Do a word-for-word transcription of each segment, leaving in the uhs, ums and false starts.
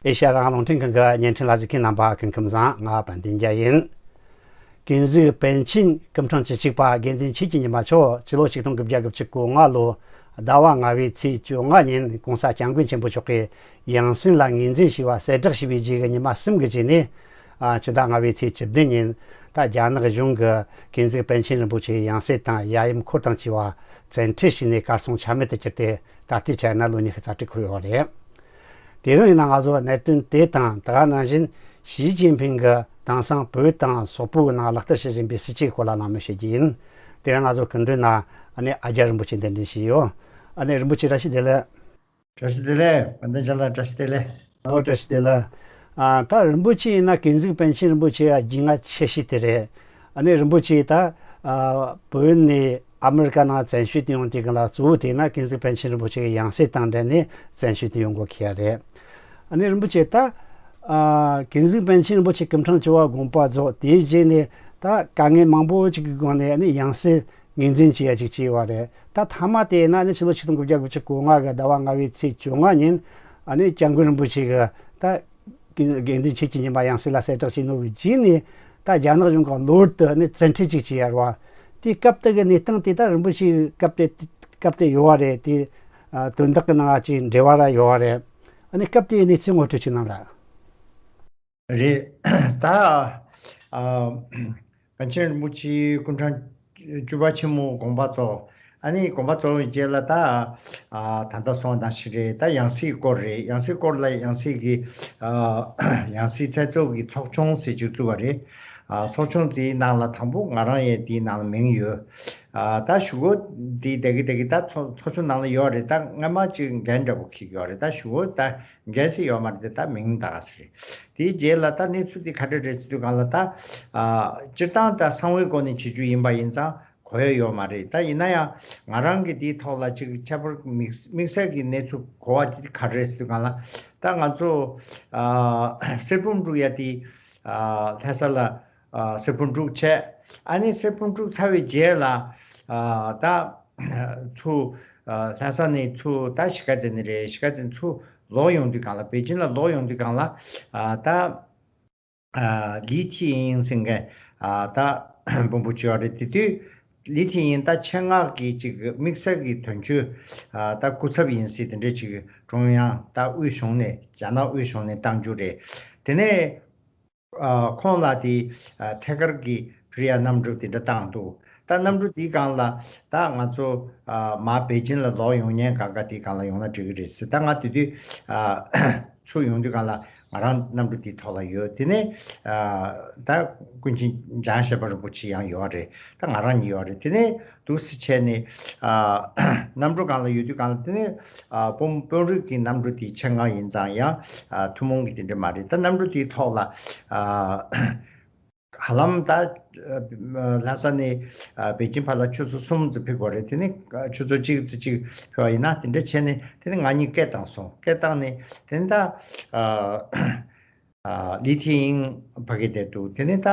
ཨེ་ཤ་ཡ་རང་དབང་རླུང་འཕྲིན་ཁང་གི་བརྙན་འཕྲིན་ལ་གཟིགས་མཁན་རྣམ་པ་སྐུ་ཁམས་བཟང་། ང་དཔལ་ལྡན་རྒྱལ་ཡིན། ཀུན་གཟིགས་པཎ་ཆེན་སྐུ་ཕྲེང་བཅུ་གཅིག་པ་དགེ་འདུན་ཆོས་ཀྱི་ཉི་མ་མཆོག་ཕྱི་ལོ་ཆིག་སྟོང་དགུ་བརྒྱ་དགུ་བཅུ་གོ་ལྔ་ལོ་ཟླ་བ་ལྔ་པའི་ཚེས་བཅོ་ལྔ་ཉིན་༸གོང་ས་༸སྐྱབས་མགོན་ཆེན་པོ་མཆོག་གིས་ཡང་སྲིད་ལ་ངོས་འཛིན་ཞུས་པ་གསལ་བསྒྲགས་ཞུས་པའི་རྗེས་ཀྱི་ཉི་མ་གསུམ་གྱི་རྗེས་ནས། ཨ། ཕྱི་ཟླ་ལྔ་པའི་ཚེས་བཅུ་བདུན་ཉིན་ད་རྒྱ་ནག་གཞུང་གིས་ཀུན་གཟིགས་པཎ་ཆེན་རིན་པོ་ཆེའི་ཡང་སྲིད་དང་ཡབ་ཡུམ་འཁོར་དང་བཅས་པ་བཙན་ཁྲིད་བྱས་ནས་གར་སོང་ཆ་མེད་དུ་གྱུར་ཏེ། ད་ལྟའི་ཆར་ན་ལོ་ཉི་ཤུ་རྩ་དྲུག་འཁོར་ཡོད་རེད། དེ་རིང་ཡིན་ན་ང་ཚོ་གནད་དོན་དེ་དང་དེ་ག་ནང་བཞིན་ཞི་ཅིན་ཕིང་གིས་དེང་སང་བོད་དང་སོག་པོའི་ནང་ལག་བསྟར་བྱེད་བཞིན་པའི་སྲིད་བྱུས་སྐོར་ལ་གླེང་མོལ་བྱེད་རྒྱུ་ཡིན། དེ་རིང་ང་ཚོ་སྐུ་མགྲོན་ན་ཨ་ནི་ཨ་རྒྱ་རིན་པོ་ཆེ་གདན་འདྲེན་བྱས་ཡོད། ཨ་ནི་རིན་པོ་ཆེ་བཀྲ་ཤིས་བདེ་ལེགས། བཀྲ་ཤིས་བདེ་ལེགས། དཔལ་ལྡན་རྒྱལ་ལགས་བཀྲ་ཤིས་བདེ་ལེགས། ཨོ་བཀྲ་ཤིས་བདེ་ལེགས། ཨ། ད་རིན་པོ་ཆེ་ཡིན་ན་ཀུན་གཟིགས་པཎ་ཆེན་རིན་པོ་ཆེ་ཡ་རྒྱུས་མངའ་ཆེ་ཤོས་དེ་རེད། ཨ་ནི་རིན་པོ་ཆེ་ད་ཨ་བོད་ནས་ཨ་མི་རི་ཀ་ནང་བཙན་བྱོལ་དུ་ཡོང་དུས་སྒང་ལ་གཙོ་བོ་དེ་ན་ཀུན་གཟིགས་པཎ་ཆེན་རིན་པོ་ཆེ་གི་ཡང་སྲིད་དང་འབྲེལ་ནས་བཙན་བྱོལ་དུ་ཡོང་དགོས་ཁེལ་རེད། ཨ་ནི་རིན་པོ་ཆེ་ད་ཨ་ཀུན་གཟིགས་པཎ་ཆེན་རིན་པོ་ཆེ་སྐུ་ཕྲེང་བཅུ་པ་དགོངས་པ་རྫོགས། དེའི་རྗེས་ནས་ད་དཀའ་ངལ་མང་པོ་ཅིག་གི་སྒང་ནས་ཨ་ནི་ཡང་སྲིད་ངོས་འཛིན་བྱེད་ཡ་ཅིག་བྱས་ཡོད་རེད། ད་མཐའ་མ་དེ་ཡིན་ན་ནི་ཕྱི་ལོ་ཆིག་སྟོང་དགུ་བརྒྱ་དགུ་བཅུ་གོ་ལྔ་གི་ཟླ་བ་ལྔ་པའི་ཚེས་བཅོ་ལྔ་ཉིན་ཨ་ནི་༸སྐྱབས་མགོན་རིན་པོ་ཆེ་གིས་ད་དགེ་འདུན་ཆོས་ཀྱི་ཉི་མ་ཡང་སྲིད་ལ་གསལ་བསྒྲགས་བྱས་ནོ་གི་རྗེས་ནས། ད་རྒྱ་ནག་གཞུང་གིས་གློ་བུར་དུ་ཨ་ནི་བཙན་ཁྲིད་ཅིག་བྱས་ཡོད་རེད་བ། དེ་སྐབས་དེ་གི་གནས་སྟངས་དེ་ད་རིན་པོ་ཆེ་སྐབས་དེ་སྐབས་དེ་ཡོད་བ་རེད། དེ་ཨ་དོན་དག་གི་ནང་ཅིག་འབྲེལ་བ་ར་ཡོད་བ་རེད། ཨ་ནི་སྐབས་དེའི་གནས་ཚུལ་ངོ་སྤྲོད་ཅིག་གནང་ར། རེད། ད་ཨ་པཎ་ཆེན་རིན་པོ་ཆེའི་སྐུ་ཕྲེང་བཅུ་པ་ཆེན་མོ་དགོངས་པ་རྫོགས། ཨ་ནི་དགོངས་པ་རྫོགས་པའི་རྗེས་ལ་ད་ཨ་ད་ལྟ་སོང་བ་ནང་བཞིན་རེད། ད་ཡང་སྲིད་སྐོར་རེད། ཡང་སྲིད་སྐོར་ལ་ཡང་སྲིད་ཀྱི་ཨ་ཡང་སྲིད་མཚན་ཚོགས་ཀྱི་ཚོགས་ཆུང་ཟེར་ཅིག་བཙུགས་པ་རེད། ཨ་ཚོགས་ཆུང་དེའི་ནང་ལ་དང་པོ་ང་རང་ཡང་དེའི་ནང་ལ་མིང་ཡོད། ཨ་ད་གཞུག་གུ་དེ་དེ་གི་དེ་གི་ད་ཚོགས་ཚོགས་ཆུང་ནང་ལ་ཡོད་རེད། ད་སྔ་མ་ཅིག་འགན་འདྲ་པོ་འཁྱེར་གྱི་ཡོད་རེད། ད་གཞུག་གུ་ད་འགན་ཟེར་ཡོད་མ་རེད་དེ། ད་མིང་བཏགས་ཟེར་རེད། དེའི་རྗེས་ལ་ད་གནས་ཚུལ་དེ་ག་འདྲ་རེད་ཟེར་དུས་སྒང་ལ། ད་ཨ་སྤྱིར་བཏང་ད་གསང་བའི་སྒོ་ནས་བྱེད་རྒྱུ་ཡིན་པ་ཡིན་ཙང་གོ་ཡ་ཡོད་མ་རེད། ད་ཡིན་ན་ཡང་ང་རང་གི་དེའི་ཐོག་ལ་ཅིག་ཁྱད་པར་དམིགས་དམིགས་བསལ་གྱི་གནས་ཚུལ་གོ་བ་དེ་ག་རེ་རེད་ཟེར་དུས་སྒང་ལ། ད་ང་ཚོ་ཨ་གསེར་བུམ་དཀྲུག་ཡ་དེ་ཨ་ལྷ་ས་ལ་ཨ་གསེར་བུམ་དཀྲུག་བྱས། ཨ་ནི་གསེར་བུམ་དཀྲུག་ཚར་བའི་རྗེས་ལ་ཨ་ད་ཚུར་ཨ་ལྷ་ས་ནས་ཚུར་ད་གཞིས་ཀ་རྩེ་ནས་རེད། གཞིས་ཀ་རྩེ་ནས་ཚུར་ལོག་ཡོང་དུས་སྒང་ལ། པེ་ཅིན་ལ་ལོག་ཡོང་དུས་སྒང་ལ། ཨ་ད་ཨ་ལི་ཐི་ཡིང་ཟེར་མཁན་ཨ་ད་དཔོན་པོ་ཅིག་ཡོད་རེད། དེ་དུས་ལི་ཐི་ཡིང་ད་ཆེད་མངགས་ཀྱི་ཅིག་དམིགས་བསལ་གྱི་དོན་གཅོད་ཨ་ད་སྐུ་ཚབ་ཡིན་ཟེར་དེ་འདྲ་ཅིག་ཀྲུང་དབྱང་ད་དབུས་གཞུང་ནས་རྒྱ་ནག་དབུས་གཞུང་ནས་བཏང་རྒྱུ་རེད། དེ་ནས་ཨ་ཁོང་ལ་དེ་ཨ་ཐད་ཀར་གྱི་ཕུད་ཡ་གནམ་གྲུ་དེ་འདྲ་བཏང་འདུག་ད་གནམ་གྲུ་དེའི་སྒང་ལ་ད་ང་ཚོ་ཨ་མར་པེ་ཅིན་ལ་ལོག་ཡོང་མཁན་གང་ག་དེའི་སྒང་ལ་ཡོང་ན་འགྲིག་གི་རེད་ཟེར། ད་ང་དེ་དུས་ཨ་ཚུར་ཡོང་དུས་སྒང་ལ་ང་རང་གནམ་གྲུ་དེའི་ཐོག་ལ་ཡོད། དེ་ནས་ཨ་ད་ཀུན་མཁྱེན་འཇམ་དབྱངས་བཞད་པ་རིན་པོ་ཆེ་ཡང་ཡོད་རེད། ད་ང་རང་གཉིས་ཡོད་རེད། དེ་ནས་འདུག་སེ་བྱས་ནས་ཨ་གནམ་གྲུ་སྒང་ལ་ཡོད་དུས་སྒང་ལ། དེ་ནས་ཨ་དཔོན་དཔོན་རིགས་ཀྱི་གནམ་གྲུ་དེའི་ཆེད་མངགས་ཡིན་ཙང་ཡང་ཨ་ཐུན་མོང་གི་དེ་འདྲ་མ་རེད། ད་གནམ་གྲུ་དེའི་ཐོག་ལ་ཨ་ཧ་ལམ་ད་ཨ་ལྷ་ས་ནས་ཨ་པེ་ཅིན་བར་ལ་ཆུ་ཚོད་གསུམ་ཙམ་ཕེབས་དགོས་རེད། དེ་ནས་ཨ་ཆུ་ཚོད་གཅིག་ཙམ་ཅིག་ཕེབས་པ་ཡིན་ན། དེ་འདྲ་བྱས་ནས་དེ་ནས་ང་གཉིས་སྐད་བཏང་སོང་། སྐད་བཏང་ནས་དེ་ནས་ད་ཨ་ཨ་ལི་ཐི་ཡིང་ཕ་གི་བསྡད་འདུག་དེ་ནས་ད་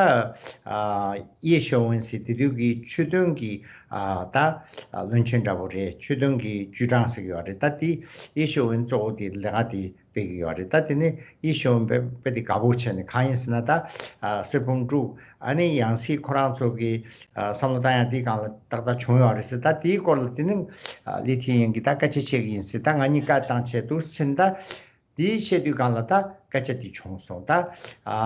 ཨ་ཡེ་ཤོ་ཝུན་ཟེར་དེ་དུས་ཀྱི་ཆོས་དོན་གྱི་ཨ་ད་ཨ་བློན་ཆེན་འདྲ་པོ་རེད། ཆོས་དོན་གྱི་ཅུས་ཀྲང་ཟེར་གྱི་ཡོད་རེད། ད་དེ་ཡེ་ཤོ་ཝུན་གཙོ་བོ་དེ་ལས་ཀ་དེ་སྤེལ་གྱི་ཡོད་རེད། ད་དེ་ནས་ཡེ་ཤོ་ཝུན་དཔེ་དཔེ་དེ་དགའ་པོ་བྱས་ནས། གང་ཡིན་ཟེར་ན་ད་ཨ་གསེར་བུམ་དཀྲུག་ཨ་ནི་ཡང་སྲིད་ཁོ་རང་ཚོ་གི་ཨ་བསམ་བློ་བཏང་ཡ་དེའི་སྒང་ལ་ཏག་ཏག་བྱུང་ཡོད་རེད་ཟེར། ད་དེའི་སྐོར་ལ་དེ་ནས་ཨ་ལི་ཐི་ཡིང་གིས་ད་སྐད་ཆ་བཤད་ཀྱི་ཡིན་ཟེར། ད་ང་གཉིས་བཀའ་བཏང་བྱས་འདུག་ཟེར་ནས། ད་དེའི་བཤད་དུས་སྒང་ལ་ད་སྐད་ཆ་དེ་བྱུང་སོང་། ད་ཨ་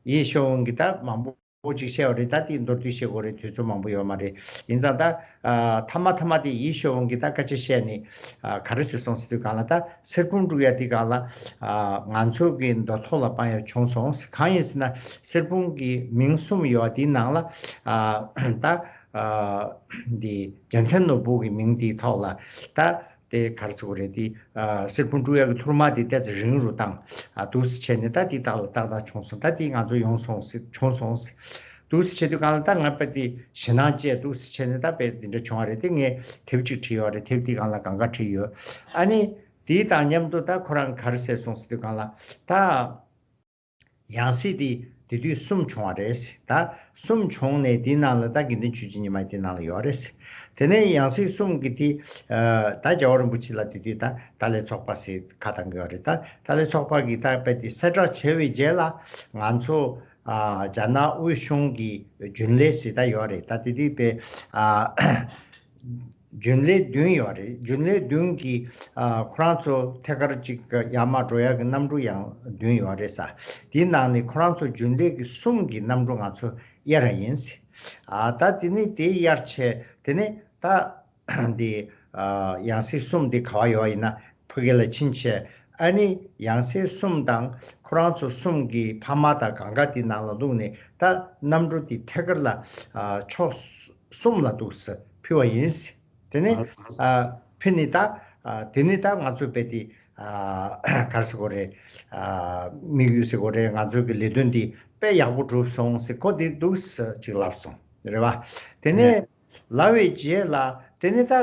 ཡེ་ཤོ་ཝུན་གྱིས་ད་མང་པོ་ཅིག་བཤད་པ་རེད། ད་དེ་མདོར་བསྡུས་བཤད་དགོས་རེད། དུས་ཚོད་མང་པོ་ཡོད་མ་རེད། ཡིན་ཙང་ད་ཨ་མཐའ་མ་མཐའ་མ་དེ་ཡེ་ཤོ་ཝུན་གྱིས་ད་སྐད་ཆ་བཤད་ནས་ཨ་ག་རེ་ཟེར་སོང་ཟེར་དུས་སྒང་ལ། ད་གསེར་བུམ་དཀྲུག་ཡ་དེའི་སྒང་ལ་ཨ་ང་ཚོ་གི་འདོད་ཐོག་ལ་དཔང་ཡ་བྱུང་སོང་། གང་ཡིན་ཟེར་ན་གསེར་བུམ་གྱི་མིང་གསུམ་ཡོད་པ་དེའི་ནང་ལ་ཨ་ད་ཨ་འདི་རྒྱལ་མཚན་ནོར་བུ་གི་མིང་དེའི་ཐོག་ལ་ད། དེ་ག་རེ་ཟེར་དགོས་རེད། དེ་ཨ་གསེར་བུམ་དཀྲུག་ཡག་གི་ཐུར་མ་དེ་ཏོག་ཙམ་རིང་རུ་བཏང་། ཨ་འདུག་སེ་བྱས་ནས་ད་དེ་ཏག་ལ་ཏག་ཏག་བྱུང་སོང་། ད་དེ་ང་ཚོ་ཡོང་སོང་ཟེར། བྱུང་སོང་ཟེར། འདུག་སེ་བྱེད་དུས་སྒང་ལ་ད་ང་དཔེ་དེ་ཞེད་སྣང་སྐྱེས། འདུག་སེ་བྱས་ནས་ད་དཔེ་དེ་འདྲ་བྱུང་བ་རེད། དེ་ངས་དེབ་ཅིག་བྲིས་ཡོད་རེད། དེབ་དེའི་སྒང་ལ་གང་ག་བྲིས་ཡོད། ཨ་ནི་དེ་དང་མཉམ་དུ་ད་ཁོ་རང་ག་རེ་ཟེར་སོང་ཟེར་དུས་སྒང་ལ། ད་ཡང་སྲིད་དེ་ དེ་དུས་གསུམ་བྱུང་བ་རེད། ད་གསུམ་བྱུང་ནས་དེའི་ནང་ལ་ད་དགེ་འདུན་ཆོས་ཀྱི་ཉི་མ་དེའི་ནང་ལ་ཡོད་རེད། དེ་ནས་ཡང་སྲིད་གསུམ་གྱི་དེ་ད་རྒྱལ་བ་རིན་པོ་ཆེ་ལ་དེ་དུས་ད་ཏཱ་ལའི་ཚོགས་པ་ཟེར་ཁ་བཏང་གི་ཡོད་རེད། ད་ཏཱ་ལའི་ཚོགས་པ་གི་ད་དཔེ་དེ་གསལ་བསྒྲགས་བྱས་པའི་རྗེས་ལ་ང་ཚོ་རྒྱ་ནག་དབུས་གཞུང་གི་རྒྱུན་ལས་ཟེར་ད་ཡོད་རེད། ད་དེ་དུས་དཔེ་རྒྱུན་ལས་བདུན་ཡོད་རེད། རྒྱུན་ལས་བདུན་གྱི་ཨ་ཁོ་རང་ཚོ་ཐད་ཀར་གཅིག་ཡར་མར་འགྲོ་ཡག་གི་གནམ་གྲུ་ཡང་བདུན་ཡོད་རེད་ས། དེའི་ནང་ནས་ཁོ་རང་ཚོ་རྒྱུན་ལས་ཀྱི་གསུམ་གྱི་གནམ་གྲུ་ང་ཚོ་གཡར་བ་ཡིན། ཨ་ད་དེ་ནས་དེ་གཡར་བྱས་དེ་ནས་ད་འདི་ཨ་ཡང་སྲིད་གསུམ་འདི་ག་བ་ཡོད་ཡིན་ན་ཕ་གི་ལ་ཕྱིན་བྱས། ཨ་ནི་ཡང་སྲིད་གསུམ་དང་ཁོ་རང་ཚོ་གསུམ་གྱི་ཕ་མ་དང་གང་ག་དེ་ནང་ལ་བླུགས་ནས་ད་གནམ་གྲུ་དེ་ཐད་ཀར་ལ་ཨ་ཕྱོགས་གསུམ་ལ་འདུག་སེ་ཕུལ་བ་ཡིན། དེ་ནི་ཨ་ཕུལ་ནི་ད་ཨ་དེ་ནི་ད་ང་ཚོ་དཔེ་དེ་ཨ་ག་རེ་ཟེར་དགོས་རེད། ཨ་དམིགས་ཡུལ་ཟེར་དགོས་རེད། ང་ཚོ་གི་ལས་དོན་དེ་དཔེ་ཡག་པོ་གྲུབ་སོང་ཟེར་ཁོ་དེ་འདུག་སེ་ཅིག་ལབ་སོང་རེད་བ། དེ་ནས་ལབ་པའི་རྗེས་ལ་དེ་ནི་ད་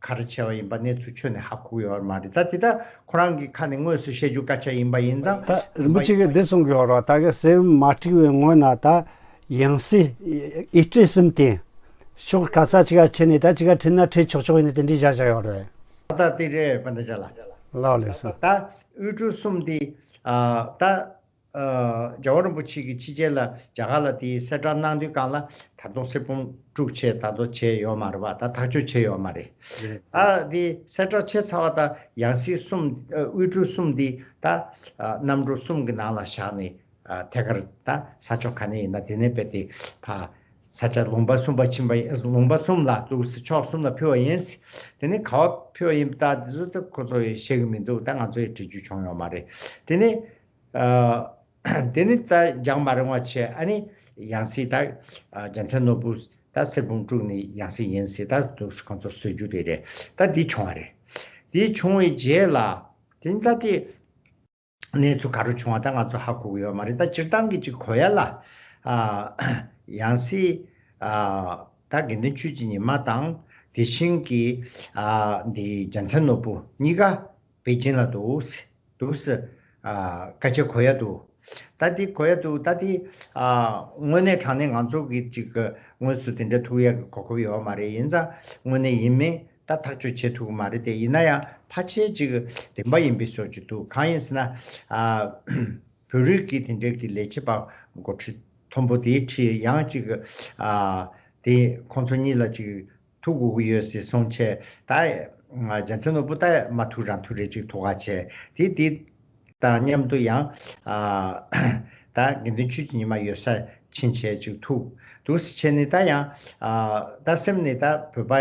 ག་རེ་བྱས་པ་ཡིན་པ་གནས་ཚུལ་ཁྱོན་ནས་ཧ་གོ་ཡོད་མ་རེད། ད་དེ་ད་ཁོ་རང་གི་ཁ་ནས་དངོས་སུ་བཤད་རྒྱུ་སྐད་ཆ་ཡིན་པ་ཡིན་ཙང་། ད་རིན་པོ་ཆེ་གིས་འདི་གསུང་གི་ཡོད་རེད། ད་གི་སྲིད་དབང་མ་འཁྲུགས་པའི་སྔོན་ན་ད་ཡང་སྲིད་ཨེ་ཏྲེ་གསུམ་དེ་ཕྱོགས་ག་ས་ཅིག་ག་ཁྲིད་ནས་ད་ཅིག་ག་ཁྲིད་ན་ཁྲིད་ཆོག་ཆོག་ཡིན་ནས་དེ་འདྲའི་བཞག་བཞག་ཡོད་རེད། ད་དེ་རེད་པ་འདི་ཅག་ལ། ལགས་ལགས་སོ། ད་དབུས་གྲུ་གསུམ་དེ་ཨ་ད་ཨ་རྒྱལ་བ་རིན་པོ་ཆེ་གིས་ཕྱི་རྒྱལ་ལ་རྒྱ་གར་ལ་དེའི་གསལ་བསྒྲགས་གནང་དུས་སྒང་ལ་ད་དུང་གསེར་བུམ་དཀྲུགས་བྱས་ད་དུང་བྱས་ཡོད་མ་རེད་པ། ད་ཐག་གཅོད་བྱས་ཡོད་མ་རེད། རེད། ཨ་དེ་གསལ་བསྒྲགས་བྱས་ཚར་བ་དང་ཡང་སྲིད་གསུམ་ཨ་དབུས་གྲུ་གསུམ་དེ་ད་ཨ་གནམ་གྲུ་གསུམ་གྱི་ནང་ལ་བཞག་ནས་ཨ་ཐད་ཀར་ད་ས་ཕྱོགས་ག་ནས་ཡིན་ན་དེ་ནས་དཔེ་དེ་ཕ་ས་ཆ་ལུང་པ་གསུམ་པ་ཕྱིན་པ་ཡིན། ལུང་པ་གསུམ་ལ་འདུག་སེ་ཕྱོགས་གསུམ་ལ་ཕུལ་བ་ཡིན། དེ་ནས་ག་བ་ཕུལ་བ་ཡིན་པ་ད་དེ་ཚོ་ད་ཁོ་ཚོ་ཡིས་ཤེས་ཀྱི་མི་འདུག་ད་ང་ཚོ་ཡིས་འདྲི་རྒྱུ་བྱུང་ཡོད་མ་རེད། དེ་ནས་ཨ། དེ་ནི་ད་འགྱངས་མ་རིང་བ་བྱས་ཨ་ནི་ཡང་སྲིད་ད་ཨ་རྒྱལ་མཚན་ནོར་བུ་ད་གསེར་བུམ་དཀྲུགས་ནས་ཡང་སྲིད་ཡིན་ཟེར་ད་འདུག་ཁོང་ཚོ་བཟོ་རྒྱུ་དེ་རེད། ད་འདི་བྱུང་བ་རེད། འདི་བྱུང་བའི་རྗེས་ལ་དེ་ནི་ད་དེ་གནས་ཚུལ་ག་རེ་བྱུང་བ་ད་ང་ཚོ་ཧ་གོ་གི་ཡོད་མ་རེད། ད་སྤྱིར་བཏང་གི་ཅིག་གོ་ཡ་ལ་ཨ་ཡང་སྲིད་ཨ་ད་དགེ་འདུན་ཆོས་ཀྱི་ཉི་མ་དང་དེ་བཞིན་གྱི་ཨ་འདི་རྒྱལ་མཚན་ནོར་བུ་གཉིས་ཀ་པེ་ཅིན་ལ་འདུག་འདུག་ཟེར་ཨ་སྐད་ཆ་གོ་ཡ་འདུག་ད་དེ་གོ་ཡ་འདུག་ད་དེ་ཨ་དངོས་གནས་དྲང་གནས་ང་ཚོ་གི་ཅིག་དངོས་སུ་དེ་འདྲ་ཐུག་ཡ་གི་གོ་སྐབས་ཡོད་མ་རེད། ཡིན་ཙང་དངོས་གནས་ཡིན་མིན་ད་ཐག་གཅོད་བྱེད་ཐུབ་ཀྱི་མ་རེད། དེ་ཡིན་ན་ཡང་ཕལ་ཆེར་ཅིག་བདེན་པ་ཡིན་པའི་བཟོ་ཅིག་འདུག་གང་ཡིན་ཟེར་ན་ཨ་བོད་རིགས་ཀྱི་དེ་འདྲའི་ཅིག་ལས་བྱེད་པ་འགོ་ཁྲིད་མཐོན་པོ་དེའི་ཁྲིད་ཡང་ཅིག་ཨ་དེ་ཁོང་ཚོ་གཉིས་ལ་ཅིག་ཐུག་དགོས་ཀྱི་ཡོད་ཟེར་གསུངས་བྱས། ད་རྒྱལ་མཚན་ནོར་བུ་ད་མ་ཐུག་རང་ཐུག་རེ་ཅིག་ཐུག་ག་བྱས། དེ་དེ་དང་མཉམ་དུ་ཡང་ཨ་ད་དགེ་འདུན་ཆོས་ཀྱི་ཉི་མ་ཡོད་ས་ཕྱིན་བྱས་ཅིག་ཐུག་འདུག་སེ་བྱས་ནས་ད་ཡང་ཨ་ད་སེམས་ནས་ད་བོད་པ་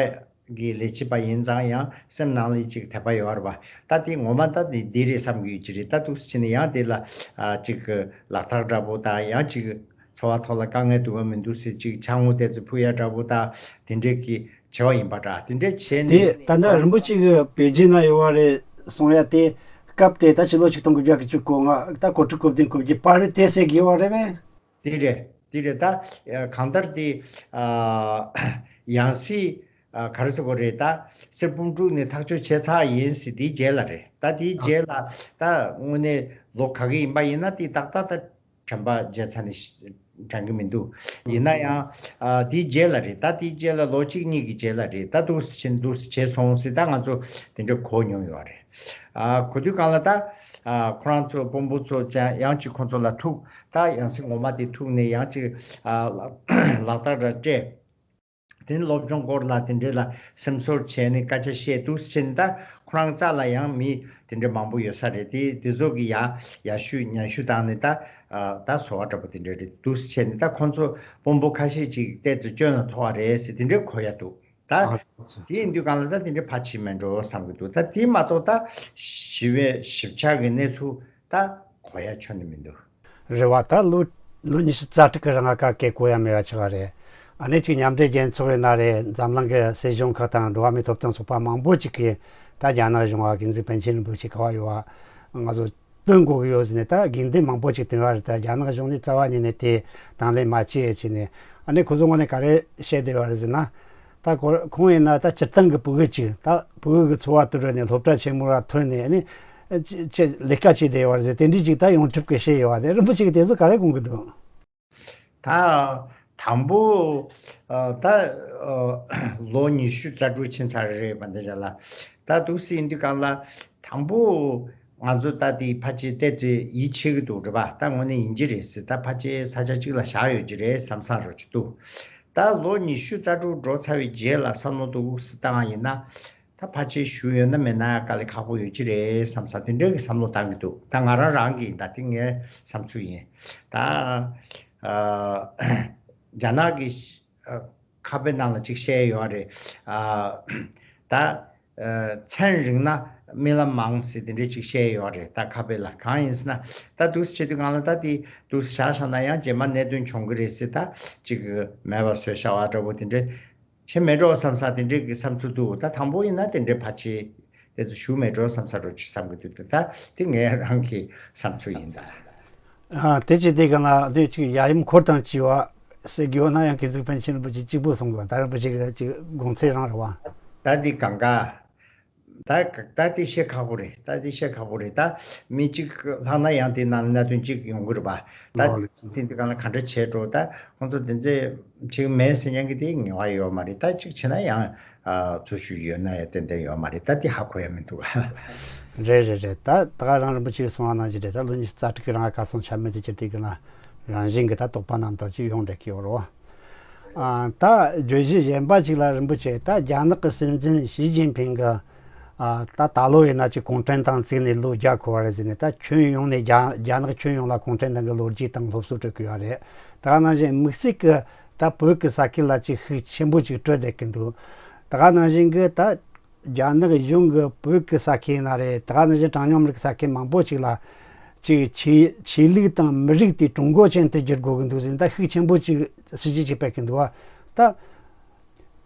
གི་ལས་བྱེད་པ་ཡིན་ཙང་ཡང་སེམས་ནང་ལ་ཅིག་དད་པ་ཡོད་རེད་པ། ད་དེ་ངོ་མ་ད་དེ་འདི་རེད་བསམ་གྱི་ཡོད་ཀྱི་རེད། ད་འདུག་སེ་བྱས་ནས་ཡང་དེ་ལ་ཨ་ཅིག་ལག་རྟགས་འདྲ་པོ་དང་ཡང་ཅིག་འཚོ་བ་ཐོག་ལ་དཀའ་ངལ་འདུག་པ་མི་འདུག་ཟེར་ཅིག་ཕྱག་དངུལ་ཏོག་ཙམ་ཕུལ་ཡ་འདྲ་པོ་དང་དེ་འདྲས་ཀྱི་བྱ་བ་ཡིན་པ་འདྲ། དེ་འདྲས་བྱས་ནས། དེ་ད་ལྟ་རིན་པོ་ཆེ་གི་པེ་ཅིན་ན་ཡོད་པ་རེད་གསུང་ཡ་དེ་སྐབས་དེ་ད་ཕྱི་ལོ་ཆིག་སྟོང་དགུ་བརྒྱ་བཅུ་གོ་ལྔ་ད་གོ་དྲུག་གོ་བདུན་གོ་བརྒྱད་བར་རེད་དེ་ཟེར་གི་ཡོད་པ་རེད་པས། དེ་རེད་དེ་རེད། ད་གང་ལྟར་དེ་ཨ་ཡང་སྲིད་ཨ་ག་རེ་ཟེར་དགོས་རེད། ད་གསེར་བུམ་དཀྲུགས་ནས་ཐག་གཅོད་བྱས་ཚར་ཡིན་ཟེར་དེའི་རྗེས་ལ་རེད། ད་དེའི་རྗེས་ལ་ད་དངོས་གནས་ལོ་ག་གི་ཡིན་པ་ཡིན་ན་དེ་ཏག་ཏག་ད། དྲན་པ་བརྗེད་ཚར་ནས་དྲན་གྱི་མི་འདུག་ཡིན་ན་ཡང་ཨ་དེའི་རྗེས་ལ་རེད། ད་དེའི་རྗེས་ལ་ལོ་གཅིག་གཉིས་ཀྱི་རྗེས་ལ་རེད། ད་འདུག་སེ་བྱས་འདུག་སེ་བྱས་སོང་ཟེར་ད་ང་ཚོ་དེ་འདྲ་གོ་མྱོང་ཡོད་རེད། ཨ་གོ་དུས་སྒང་ལ་ད་ཨ་ཁོ་རང་ཚོ་དཔོན་པོ་ཚོ་ཅང་ཡང་ཅིག་ཁོང་ཚོ་ལ་ཐུག་ད་ཡང་སྲིད་ངོ་མ་དེ་ཐུག་ནས་ཡང་ཅིག་ཨ་ལག་རྟགས་འདྲ་སྤྲད། དེ་ནས་སློབ་སྦྱོང་སྐོར་ལ་དེ་འདྲས་ལ་སེམས་གསོ་བྱས་ནས་སྐད་ཆ་བཤད་འདུག་སེ་བྱས་ནས་ད་ཁོ་རང་རྩ་ལ་ཡང་མི་དེ་འདྲས་མང་པོ་ཡོད་ས་རེད། དེ་དེ་ཚོ་གི་ཡ་ཡ་ཤུ་ཉན་ཤུ་བཏང་ནས་ད་ཨ་ད་བཟོ་བ་འདྲ་པོ་དེ་འདྲས་རེད་འདུག་སེ་བྱས་ནས་ད་ཁོང་ཚོ་དཔོན་པོ་ཁ་ཤས་ཅིག་ཏོག་ཙམ་སྐྱོན་ལ་ཐོགས་པ་རེད་ཟེར་དེ་འདྲས་གོ་ཡ་འདུག་ད་ཨ་དེ་ཡིན་དུས་སྒང་ལ་ད་དེ་འདྲས་ཕལ་ཆེར་མེད་འགྲོ་བསམ་གྱི་འདུག་ད་དེ་མ་གཏོགས་ད་ཞི་བའི་ཞིབ་ཆ་གི་གནས་ཚུལ་ད་གོ་ཡ་ཁྱོན་ནས་མི་འདུག་རེད་བ། ད་ལོ་ལོ་ཉི་ཤུ་རྩ་དྲུག་གི་རིང་ང་ག་གེ་གོ་ཡ་མེད་པ་ཆགས་པ་རེད། ཨ་ནི་ཅིག་མཉམ་འབྲེལ་རྒྱལ་ཚོགས་ཡིན་ན་རེད། འཛམ་གླིང་གི་སྲིད་གཞུང་ཁག་དང་འགྲོ་བ་མིའི་ཐོབ་ཐང་ཚོགས་པ་མང་པོ་ཅིག་གིས་ད་རྒྱ་ནག་གཞུང་བ་དགེ་འཛིན་པཎ་ཆེན་རིན་པོ་ཆེ་ག་བ་ཡོད་བ་ང་ཚོ་བཏོན་དགོས་ཀྱི་ཡོད་ཟེར་ནས་ད་དགོས་འདུན་མང་པོ་ཅིག་བཏོན་པ་རེད། ད་རྒྱ་ནག་གཞུང་ནས་རྩ་བ་ཉིད་ནས་དེ་དང་ལེན་མ་བྱེད་ཅེས་ནས་ཨ་ནི་ཁོ་ཚོ་ངོས་ནས་ག་རེ་བཤད་བསྡད་པ་རེད་ཟེར་ན། ད་ཁོ་ཁོང་ཡིན་ན་ད་སྤྱིར་བཏང་གི་ཕྲུ་གུ་ཅིག་ད་ཕྲུ་གུ་གི་འཚོ་བ་དེ་རོལ་ནས་སློབ་གྲྭ་ཆེན་མོ་ར་ཐོན་ནས་ཨ་ནི་ཅི་ཅི་ལས་ཀ་བྱས་བསྡད་ཡོད་རེད་ཟེར་དེ་འདྲའི་ཅིག་ད་ཡོངས་ཁྱབ་ཀྱི་བཤད་ཡོད་པ་དེ་རིན་པོ་ཆེ་གིས་དེ་ཚོ་ག་རེ་དགོངས་ཀྱི་འདུག་ད་དང་པོ་ཨ་ད་ཨ་ལོ་ཉི་ཤུ་རྩ་དྲུག་ཕྱིན་ཚར་རེད་པ་འདི་བྱ་ལ། ད་འདུག་སེ་ཡིན་དུས་གང་ལ་དང་པོ་ང་ཚོ་ད་དེ་ཕལ་ཆེར་ཏོག་ཙམ་ཡིད་ཆེས་ཀྱི་འདུག་རེད་པ། ད་དངོས་གནས་ཡིན་གྱི་རེད་ཟེར། ད་ཕལ་ཆེར་ས་ཆ་གཅིག་ལ་བཞག་ཡོད་ཀྱི་རེད་བསམ་བསམ་རོ་ཅིག་འདུག་ད་ལོ་ཉི་ཤུ་རྩ་དྲུག་འགྲོ་ཚར་བའི་རྗེས་ལ་བསམ་བློ་འདུག་སེ་བཏང་བ་ཡིན་ན། ད་ཕལ་ཆེར་ཞུ་ཡོད་ན་མེད་ན་དཀའ་ལས་ཁག་པོ་ཡོད་ཀྱི་རེད་བསམ་ས་དེ་འདྲའི་གི་བསམ་བློ་བཏང་གི་འདུག་ད་ང་རང་རང་གི་ད་དེ་ངའི་བསམ་ཚུལ་ཡིན། ད་ཨ་རྒྱ་ནག་གི་ཨ་ཁ་དཔེ་ནང་ལ་ཅིག་བཤད་ཡོད་རེད། ཨ་ད་ཨ་ཚན་རིང་ན་རྨི་ལམ་མང་ཟེར་དེ་འདྲའི་ཅིག་བཤད་ཡོད་རེད། ད་ཁ་དཔེ་ལ་གང་ཡིན་ཟེར་ན། ད་འདུག་སེ་བྱེད་དུས་གང་ལ་ད་དེ་འདུག་སེ་བཞག་བཞག་ན་ཡང་རྗེས་མ་གནད་དོན་བྱུང་གི་རེད་ཟེར། ད་ཅིག་མེད་པ་བཟོས་བཞག་པ་འདྲ་པོ་དེ་འདྲའི་བྱེད་མེད་འགྲོ་བསམ་ས་དེ་འདྲའི་གི་བསམ་ཚུལ་འདུག་ད་དང་པོ་ཡིན་ན་དེ་འདྲའི་ཕལ་ཆེར་དེ་ཚོ་ཞུ་མེད་འགྲོ་བསམ་ས་འགྲོ་ཅིག་བསམ་གི་འདུག་ད་དེ་ངའི་རང་གི་བསམ་ཚུལ་ཡིན་ད། ཨ་དེ་ཅི་དེ་ག་ལ་དེ་ཅིག་ཡ་ཡུམ་འཁོར་དང་བཅས་པ་ཟེར་དགོས་ན་ཡང་མཁན་ཟུར་པཎ་ཆེན་རིན་པོ་ཆེ་གཅིག་པུ་གསུང་དགོས། ད་རིན་པོ་ཆེ་གི་ཅིག་དགོངས་ཚུལ་རང་རེད་པ། ད་འདི་གང་ག་ད་ད་དེ་བཤད་ཁག་པོ་རེད། ད་དེ་བཤད་ཁག་པོ་རེད། ད་མི་གཅིག་ལྷག་ན་ཡང་དེ་ནང་གནད་དོན་གཅིག་ཡོང་གི་རེད་པ། ད་ཨོ་ལེ། ཚིག་འདི་གང་ལ་ག་འདྲ་བྱས་འགྲོ། ད་ཁོང་ཚོ་དེ་ཚོས་ཅིག་མེད་ཟེར་མཁན་གྱི་དེ་ངེས་པ་ཡོད་མ་རེད། ད་ཅིག་བྱས་ན་ཡང་ཨ་འཚོ་བཞུད་ཡོད་ན་ཡང་ཏན་ཏན་ཡོད་མ་རེད། ད་དེ་ཧ་གོ་ཡ་མི་འདུག་རེད་རེད་རེད། ད་ད་ག་རང་རིན་པོ་ཆེས་གསུངས་པ་ནང་བཞིན་རེད། ད་ལོ་ཉི་ཤུ་རྩ་དྲུག་གི་རིང་གར་སོང་ཆ་མེད་དེ་ཁྱེར་དེ་གི་ན་རང་བཞིན་གྱི་ད་དོགས་པ་རྣམ་དག་ཅིག་ཡོང་བསྡད་ཀྱི་ཡོད་རེད་པ། ཨ་ད་བརྗོད་གཞི་གཞན་པ་ཅིག་ལ་རིན་པོ་ཆེ། ད་རྒྱ་ནག་གི་སྲིད་འཛིན་ཞི་ཅིན་ཕིང་གི་ཨ་ད་ད་ལོ་ཡིན་ན་ཅིག་གུང་ཁྲན་ཏང་བཙུགས་ནས་ལོ་བརྒྱ་འཁོར་བ་རེད་ཟེར་ནས། ད་ཁྱོན་ཡོངས་ནས་རྒྱ་རྒྱ་ནག་ཁྱོན་ཡོངས་ལ་གུང་ཁྲན་ཏང་གི་ལོ་རྒྱུས་དང་སློབ་གསོ་སྤྲོད་ཀྱི་ཡོད་རེད། ད་ག་ནང་བཞིན་དམིགས་བསལ་གྱི་ད་བོད་ཀྱི་ས་ཁུལ་ལ་ཅིག་ཤུགས་ཆེན་པོ་ཅིག་སྤྲོད་བསྡད་ཀྱི་འདུག་ད་ག་ནང་བཞིན་གྱི་ད་རྒྱ་ནག་གཞུང་གི་བོད་ཀྱི་ས་ཁུལ་ན་རེད། ད་ག་ནང་བཞིན་གྲངས་ཉུང་མི་རིགས་ས་ཁུལ་མང་པོ་ཅིག་ལ་ཅིག་ཆོས་ཆོས་ལུགས་དང་མི་རིགས་དེ་ཀྲུང་གོ་ཅན་དུ་བསྒྱུར་དགོས་ཀྱི་འདུག་ཟེར། ད་ཤུགས་ཆེན་པོ་ཅིག་སྲིད་ཇུས་ཅིག་སྤེལ་གྱི་འདུག་པ། ད་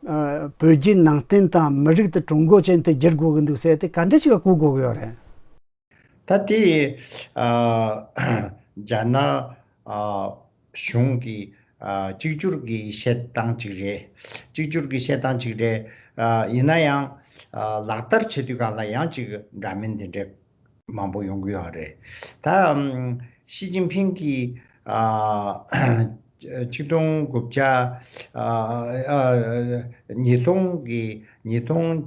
ཨ་བོད་བརྒྱུད་ནང་བསྟན་དང་མི་རིགས་དེ་ཀྲུང་གོ་ཅན་དུ་བསྒྱུར་དགོས་ཀྱི་འདུག་ཟེར་དེ་ག་འདྲ་ཅིག་ག་གོ་དགོས་ཀྱི་ཡོད་རེད། ད་དེ་ཨ་རྒྱ་ནག་ཨ་གཞུང་གི་ཨ་གཅིག་གྱུར་གྱི་བཤད་སྟངས་ཅིག་རེད། གཅིག་གྱུར་གྱི་བཤད་སྟངས་ཅིག་རེད། ཨ་ཡིན་ན་ཡང་ཨ་ལག་བསྟར་བྱེད་དུས་གང་ལ་ཡང་ཅིག་འདྲ་མིན་དེ་འདྲ་མང་པོ་ཡོང་གི་ཡོད་རེད། ད་ཨམ་ཞི་ཅིན་ཕིང་གིས་ཨ་ཆིག་སྟོང་དགུ་བརྒྱ་ཨ་ཨ་ཉིས་སྟོང་གི་ཉིས་སྟོང་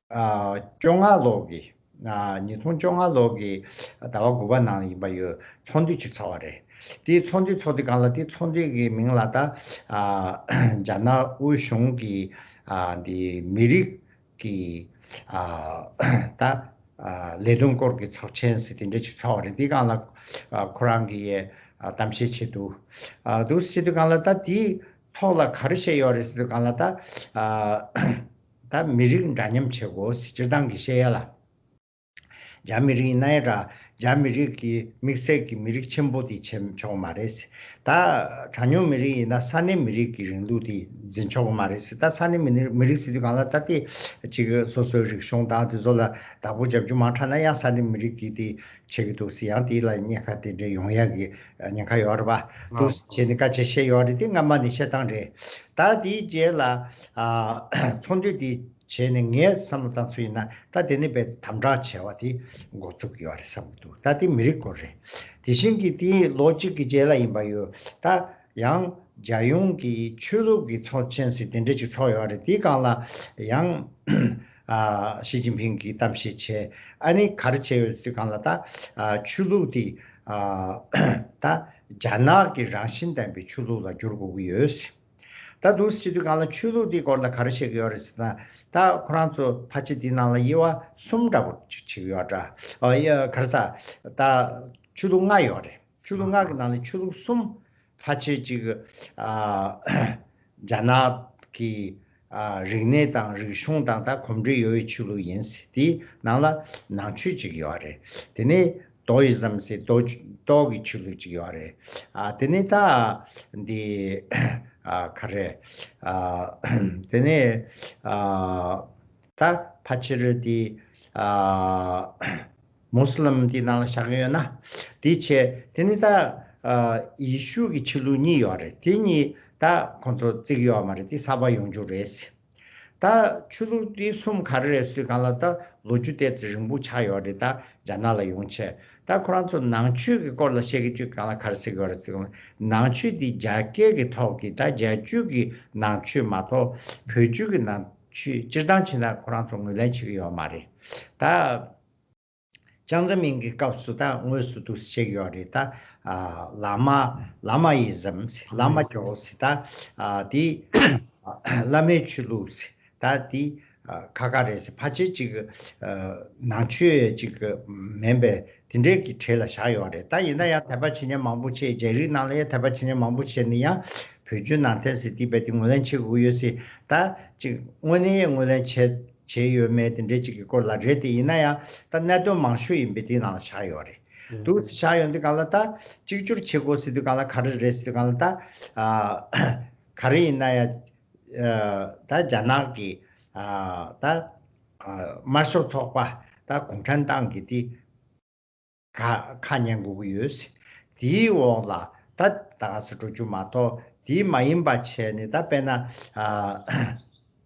ཨ་བཅོ་ལྔ་ལོ་གི་ཨ་ཉིས་སྟོང་བཅོ་ལྔ་ལོ་གི་ཟླ་བ་དགུ་པ་ནང་ཡིན་པ་ཡོད། ཚོགས་འདུ་ཅིག་ཚོགས་པ་རེད། དེའི་ཚོགས་འདུ་ཚོགས་དུས་གང་ལ་དེའི་ཚོགས་འདུ་གི་མིང་ལ་ད་ཨ་རྒྱ་ནག་དབུས་གཞུང་གི་ཨ་འདི་མི་རིགས་ཀྱི་ཨ་ད་ཨ་ལས་དོན་སྐོར་གྱི་ཚོགས་ཆེན་ཟེར་དེ་འདྲ་ཅིག་ཚོགས་པ་རེད། དེའི་སྒང་ལ་ཨ་ཁོ་རང་གིས་ཨ་གཏམ་བཤད་བྱས་འདུག་ཨ་འདུག་ཟེར་དུས་སྒང་ལ་ད་དེའི་ཐོག་ལ་ག་རེ་བཤད་ཡོད་རེད་ཟེར་དུས་སྒང་ལ་ད་ཨ་ད་མི་རིགས་འདྲ་མཉམ་བྱེད་དགོས་ཟེར། སྤྱིར་བཏང་གི་བཤད་ཡ་ལ། རྒྱ་མི་རིགས་ཡིན་ན་ཡང་འདྲ། རྒྱ་མི་རིགས་ཀྱི་དམིགས་བསལ་གྱི་མི་རིགས་ཆེན་པོ་དེ་བྱེད་ཆོག་གི་མ་རེད། ད་གྲངས་ཉུང་མི་རིགས་ཡིན་ན་ས་གནས་མི་རིགས་ཀྱི་རིང་ལུགས་དེ་འཛིན་ཆོག་གི་མ་རེད། ད་ས་གནས་མི་རིགས་མི་རིགས་ཟེར་དུས་སྒང་ལ་ད་དེ་ཅིག་སོ་སོའི་རིག་གཞུང་དང་དེ་ཚོ་ལ་བདག་པོ་རྒྱབ་རྒྱུ་མ་དྲག་ན་ཡང་ས་གནས་མི་རིགས་ཀྱིས་དེ་བྱེད་ཀྱི་འདུག་ཟེར། ཡང་དེ་ལ་ཉེན་ཁ་དེ་འདྲ་ཡོང་ཡ་གི་ཉེན་ཁ་ཡོད་རེད་པ། འདུག་བྱས་ནས་བཀའ་ཆད་བཤད་ཡོད་རེད། དེ་སྔ་མ་ནས་བཤད་སྟངས་རེད། ད་དེའི་རྗེས་ལ་ཨ་ཚོགས་འདུ་དེ་བྱས་ནས་ངས་བསམ་བློ་བཏང་ཚུལ་ཡིན་ན། ད་དེ་ནས་དཔེ་དམ་དྲག་བྱས་པ་དེ་འགོ་བཙུགས་ཡོད་རེད་བསམ་གྱི་འདུག་ད་དེ་མི་རིགས་སྐོར་རེད། དེ་བཞིན་གྱི་དེ་ལོ་གཅིག་གི་རྗེས་ལ་ཡིན་པ་ཡོད། ད་ཡང་རྒྱལ་ཡོངས་ཀྱི་ཆོས་ལུགས་ཀྱི་ཚོགས་ཆེན་ཟེར་དེ་འདྲ་ཅིག་ཚོགས་ཡོད་རེད། དེའི་སྒང་ལ་ཡང་ཨ་ཞི་ཅིན་ཕིང་གིས་གཏམ་བཤད་བྱས། ཨ་ནི་ག་རེ་བྱས་ཡོད་ཟེར་དུས་སྒང་ལ་ད་ཨ་ཆོས་ལུགས་དེ་ཨ་ད་རྒྱ་ནག་གི་རང་བཞིན་ལྡན་པའི་ཆོས་ལུགས་ལ་བསྒྱུར་དགོས་ཀྱི་ཡོད། ད་འདུག་སེ་བྱེད་དུས་སྒང་ལ་ཆོས་ལུགས་འདིའི་སྐོར་ལ་ག་རེ་བཤད་ཀྱི་ཡོད་རེད་ཟེར་ན། ད་ཁོ་རང་ཚོ་ཕལ་ཆེར་འདི་ནང་ལ་དབྱེ་བ་གསུམ་འདྲ་པོ་ཅིག་ཕྱེ་གི་ཡོད་འདྲ། ཨ་ཡ་ག་རེ་ཟ། ད་ཆོས་ལུགས་ལྔ་ཡོད་རེད། ཆོས་ལུགས་ལྔ་གི་ནང་ནས་ཆོས་ལུགས་གསུམ་ཕལ་ཆེར་ཅིག་ཨ་རྒྱ་ནག་གི་ཨ་རིག་གནས་དང་རིག་གཞུང་དང་ད་གོམས་འདྲིས་ཡོད་པའི་ཆོས་ལུགས་ཡིན་ཟེར། དེའི་ནང་ལ་ནང་ཆོས་ཅིག་ཡོད་རེད། དེ་ནས་ཏོ་ཨི་ཛམ་ཟེར་ཏོ་ཏོ་གི་ཆོས་ལུགས་ཅིག་ཡོད་རེད། ཨ་དེ་ནས་ད་འདི་ཨ་ག་རེ་ཨ་དེ་ནས་ཨ་ད་ཕལ་ཆེར་འདི་ཨ་མུ་སི་ལིམ་འདི་ནང་ལ་བཞག་གི་ཡོད་ན་དེ་བྱས། དེ་ནས་ད་ཨ་ཡེ་ཤུ་གི་ཆོས་ལུགས་གཉིས་ཡོད་རེད། དེ་གཉིས་ད་ཁོང་ཚོ་བརྩི་གི་ཡོད་མ་རེད། དེ་གསར་པ་ཡོང་རྒྱུ་རེད། ད་ཆོས་ལུགས་འདི་གསུམ་ག་རེ་རེད་ཟེར་དུས་སྒང་ལ་ད་ལོ་རྒྱུས་ཏོག་ཙམ་རིང་པོ་ཆགས་ཡོད་རེད། ད་རྒྱ་ནག་ལ་ཡོང་བྱས་ད་ཁོ་རང་ཚོ་ནང་ཆོས་ཀྱི་སྐོར་ལ་བཤད་ཀྱི་བཅུག་སྒང་ལ་ག་རེ་ཟེར་གྱི་ཡོད་རེད་ཟེར་དུས་སྒང་ལ་ནང་ཆོས་འདི་རྒྱ་སྐད་ཀྱི་ཐོག་གི་ད་རྒྱལ་སྤྱི་གི་ནང་ཆོས་མ་གཏོགས་བོད་བརྒྱུད་ཀྱི་ནང་ཆོས་སྤྱིར་བཏང་བྱས་ན་ཁོ་རང་ཚོ་ངོས་ལེན་བྱེད་ཀྱི་ཡོད་མ་རེད། ད། ཅང་ཙེ་མིན་གྱི་སྐབས་སུ་ད་དངོས་སུ་འདུག་བཤད་ཀྱི་ཡོད་རེད། ད་ཨ་བླ་མ་བླ་མ་ཡི་ཟམ་ཟེར་བླ་མ་ཇོ་ཟེར། ད་ཨ་དེ་བླ་མའི་ཆོས་ལུགས་ཟེར། ད་དེ་ཨ་ཁ་ཁ་རེད་ཟེར། ཕལ་ཆེར་ཅིག་ཨ་ནང་ཆོས་ཅིག་མིན་པའི་དེ་འདྲའི་གི་གྲས་ལ་བཞག་ཡོད་རེད། ད་ཡིན་ན་ཡང་དད་པ་བྱེད་མཁན་མང་པོ་ཅིག་རྒྱ་རིགས་ནང་ལ་ཡང་དད་པ་བྱེད་མཁན་མང་པོ་བྱས་ནས་ཡང་བོད་བརྒྱུད་ནང་བསྟན་ཟེར་དེ་རྦད་དེ་ངོས་ལེན་བྱེད་དགོས་ཡོད་ཟེར། ད་ཅིག་དངོས་གནས་ངོས་ལེན་བྱེད་བྱས་ཡོད་མེད་དེ་འདྲའི་ཅིག་གི་སྐོར་ལ་རེད་དེ། ཡིན་ན་ཡང་ད་གནད་དོན་མང་ཤོས་ཡིན་པའི་དེའི་ནང་ལ་བཞག་ཡོད་རེད། ཨང་། འདུག་བཞག་ཡོང་དུས་སྒང་ལ་ད་གཅིག་གྱུར་བྱེད་དགོས་ཟེར་དུས་སྒང་ལ་ག་རེ་རེད་ཟེར་དུས་སྒང་ལ་ད་ཨ་ག་རེ་ཡིན་ན་ཡང་ཨ་ད་རྒྱ་ནག་གི་ཨ་ད་ཨ་དམར་ཤོག་ཚོགས་པ་ད་གུང་ཁྲན་ཏང་གི་དེ་ཁ་ཁ་ཉན་དགོས་ཀྱི་ཡོད། དེའི་འོག་ལ་ད་ད་ག་ས་འགྲོ་རྒྱུ་མ་གཏོགས་དེ་མ་ཡིན་པ་བྱས་ནས་ད་དཔེར་ན་ཨ་